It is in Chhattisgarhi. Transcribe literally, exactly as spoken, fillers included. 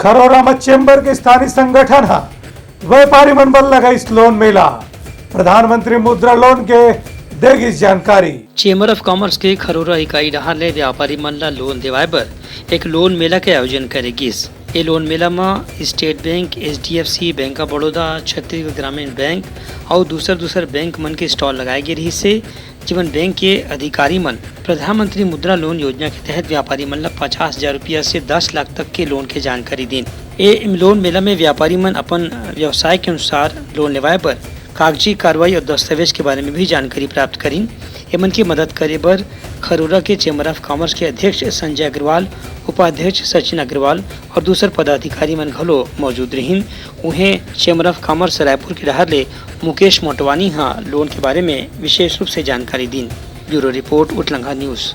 खरोरा म चेंबर के स्थानीय संगठन ह व्यापारी मन बर लगाइस लोन मेला, प्रधानमंत्री मुद्रा लोन के देगिस जानकारी। चेंबर ऑफ कॉमर्स के खरोरा इकाई डहार ले व्यापारी मन ला लोन देवाय बर एक लोन मेला के आयोजन करे गिस। ए लोन मेला म state bank, H D F C, bank of Baroda, Chhattisgarh Gramin bank अउ दूसर दूसर बैंक मन के स्टॉल लगाए गे रिहिस हे, जेमन बैंक के अधिकारी मन प्रधानमंत्री मुद्रा लोन योजना के तहत व्यापारी मन ल पचास हजार रुपया से दस लाख तक के लोन के जानकारी दीन। ए लोन मेला में व्यापारी मन अपन व्यवसाय के अनुसार लोन लेवाए बर कागजी कार्रवाई और दस्तावेज के बारे में भी जानकारी प्राप्त करिन। एमन के मदद करे बर खरोरा के चेंबर ऑफ कॉमर्स के अध्यक्ष संजय अग्रवाल, उपाध्यक्ष सचिन अग्रवाल और दूसर पदाधिकारी मन घलो मौजूद रहिन। उहें, चेंबर ऑफ कॉमर्स रायपुर के डहार ले मुकेश मोटवानी ह लोन के बारे में विशेष रूप से जानकारी दीन। ब्यूरो रिपोर्ट, उठलंगा न्यूज़।